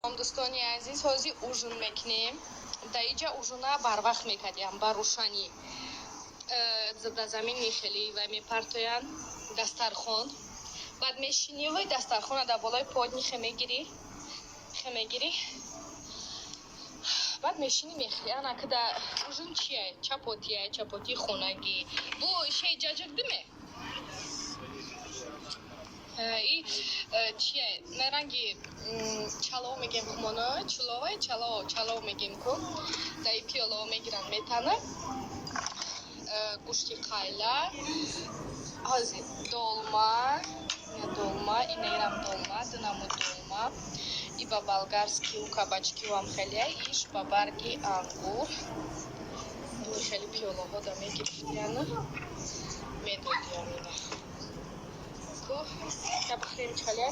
Дӯстони азиз, ҳозир ужин мекунем. Дар иҷа ужина барвақт мекардиям, ба рӯшанӣ. Да замини хеле вай мепартоянд, дастархон. Баъд мешинӣ, вай дастархона дар болои подни хе мегирӣ, хе мегирӣ. Баъд мешинӣ, мехӯрӣ. Ана ки да ужин чия? Чапотия, чапотии хонагӣ. Бу шей ҷаҷак диме? И чия? На ранги чалов мегем хумоно, чуловай, чалов, чалов мегем ку. Да и пиёло мегиранд, метана. Гӯшти қайла, ҳозир долма, долма, инаирам долма, ду намуд долма. И ба болгарскию кабачкиам хеле, иш ба барги ангур. Ини хеле пиёлаҳо да мегирифтияну медодиям ина. Ку, я бихӯрем, чале.